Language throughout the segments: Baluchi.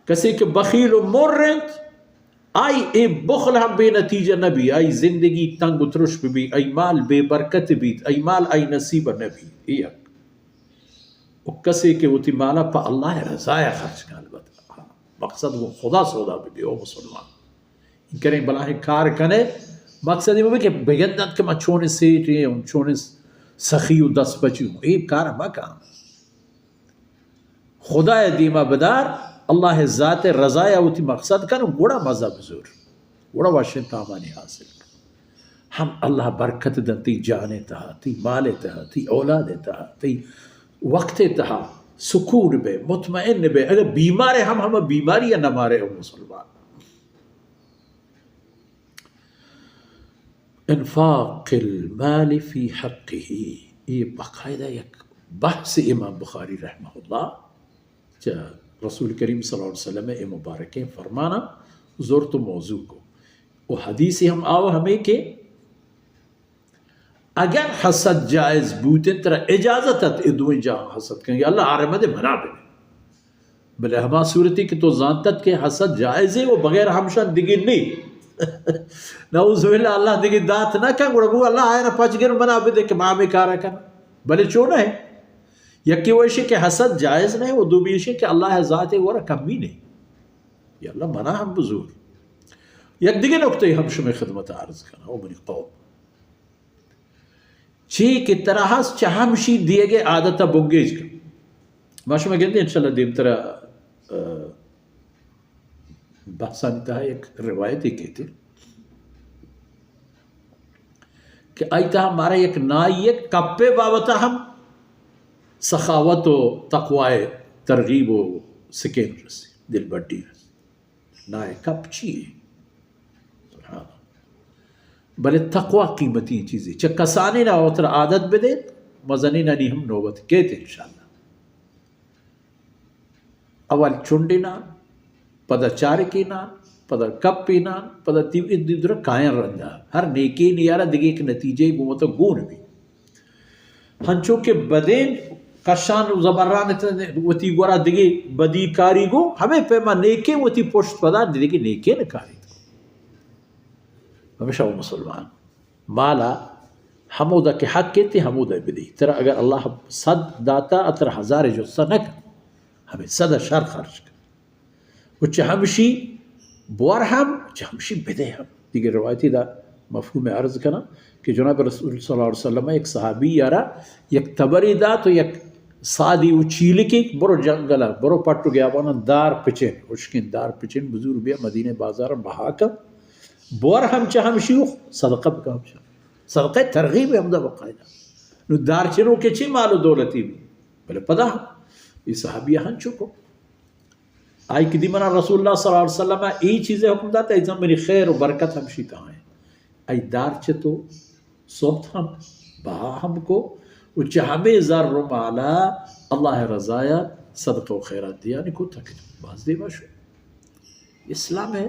کسے کہ بخیل و مر انت، آئی اے بخل ہم بے نتیجہ نہ بی، آئی زندگی تنگ و ترش بہ بی، آئی مال بے برکت بیت، آئی مال آئی نصیب نہ بی۔ اے یک۔ و کسے کہ وتی مالا پہ اللہ رضایا خرچ کن، البتہ مقصد گوں خدا سودا بہ بی، او مسلمان۔ کریں بلاہیں کار کنے، مقصد اے مہ بی کہ بگندنت کہ من چونیں سیٹھے اوں، چونیں سخی و دست پچی اوں۔ اے کار مکن۔ خدائے دیما بدار، اللہ ذات رضایا وتی مقصد کن و گڑا مزہ بزور، گڑا وشیں تامانی حاصل کن۔ ہم اللہ برکت دنت تئی جانے تہا، تئی مالے تہا، تئی اولادے تہا، تئی وقتے تہا سکون بے، مطمئن بے۔ اگر بیمارے ہم ہما بیماری نہ مارے، او مسلمان۔ انفاق المال فی حقہ، اے باقاعدہ یک بحث امام بخاری رحمہ اللہ چہ رسول کریم صلی اللہ علیہ وسلم اے مبارکیں فرمانا زرت و موضوع کو۔ و حدیث ہم آو ہمیں کہ اگر حسد جائز بوتیں، ترا اجازت ات اے دوئیں جاہ حسد کن، یا اللہ آرے مدے منا بدے۔ بلے ہما صورتی کہ تو زانتت کہ حسد جائزے و بغیر ہمشان دگے نی۔ نعوذ باللہ، اللہ دگے دات نہ کن، گڑا بگو اللہ آئرا پچ گر منا بدے کہ ما ہمیں کارا کن۔ بلے چو نہ ہے۔ یکی و ایشی کہ حسد جائز نہ ہے و دومی ایشی کہ اللہ ذات ورا کمی نہیں۔ یا اللہ منا ہم بزور۔ یک دگے نقطہ ہم شمے خدمت عرض کنا، او منی قوم۔ چی کہ ترا ہست، چہ ہمشی دیگے عادت بنگیج کن۔ ما شما گندے انشاءاللہ دیمترا، آ، بحثانی تہا یک روایتے کیتے کہ آئی تہا مارا یک نائی یک کپے بابتا ہم سخاوت و تقوائے ترغیب و سکین رسی، دلبڈی رسی۔ نائے کپ چی ہے؟ سبحان اللہ۔ بلے تقوی قیمتی چیزے۔ چہ کسانینا وترا عادت بدیت، مزنینانی ہم نوبت کیت انشاءاللہ۔ اول چنڈے نان، پدا چارکے نان، پدا کپے نان، پدا تیوگے، دیدرا کایاں رندا۔ ہر نیکے نیارا دگہ یک نتیجہ گوں وتا گون بی۔ ہنچو کہ بدیں کشان و زبران ات وتی گورا دگہ بدی کاری گوں، ہمے پیما نیکیں وتی پشت پدا دگہ نیکیں نہ کاریت۔ ہمیشہ او مسلمان مالا ہمودا کہ حق انت ہمودا بدی۔ ترا اگر اللہ صد داتا، ترا ہزار جستا نہ کن، ہمے صد شر خرچ کن۔ و چہ ہمشی بور ہم، چہ ہمشی بدے ہم۔ دگہ روایتی دا مفہوم عرض کناں کہ جناب رسول صلی اللہ علیہ وسلم یک صحابی یارا یک تبری دات و یک سادی و چیلکی، برو جنگلا، برو پٹ و گیابانا دار پچین، ہشکین دار پچین، بزور بیا مدینہ بازار بہا کن، بور ہم چہ ہمشی و صدقہ بکن ہمشی۔ صدقہ ترغیب ہمدا باقاعدہ۔ نو دار چنو کہ چی مال و دولتی بی، بلے پدا ہم یہ صحابی ہنچو کو۔ آئی کہ دی منا رسول اللہ صلی اللہ علیہ وسلم ء اے چیزے حکم دات، ایزاں منی خیر و برکت ہمشی تہا انت۔ آئی دار چہ تو سوت ہم، بہا ہم کو، و چہ ہمے زر و مالا اللہ رضایا صدقہ و خیرات دیانی کو تک باز دیما شو۔ اسلام ہے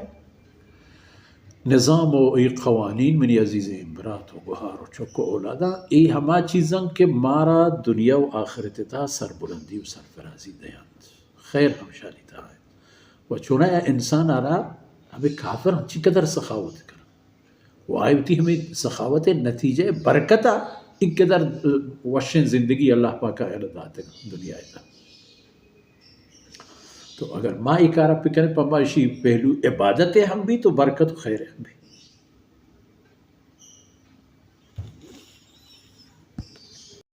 نظام و اے قوانین، منی عزیزیں برات و گہار و چک و اولاداں، اے ہما چیزاں کہ مارا دنیا و آخرت تہا سربلندی و سرفرازی دیانت۔ خیر ہمشانی تہا انت۔ و چونایا انسان آرا ہمے کافر ہنچی قدر سخاوت کنن۔ و آئی وتی ہمے سخاوت نتیجہ برکتا انقدر وشیں زندگی اللہ پاکا اینا داتگ دنیا تا۔ تو اگر ما اے کارا بکنیں، پہ ما اشی پہلو عبادت ہم بی تو برکت و خیر ہم بی۔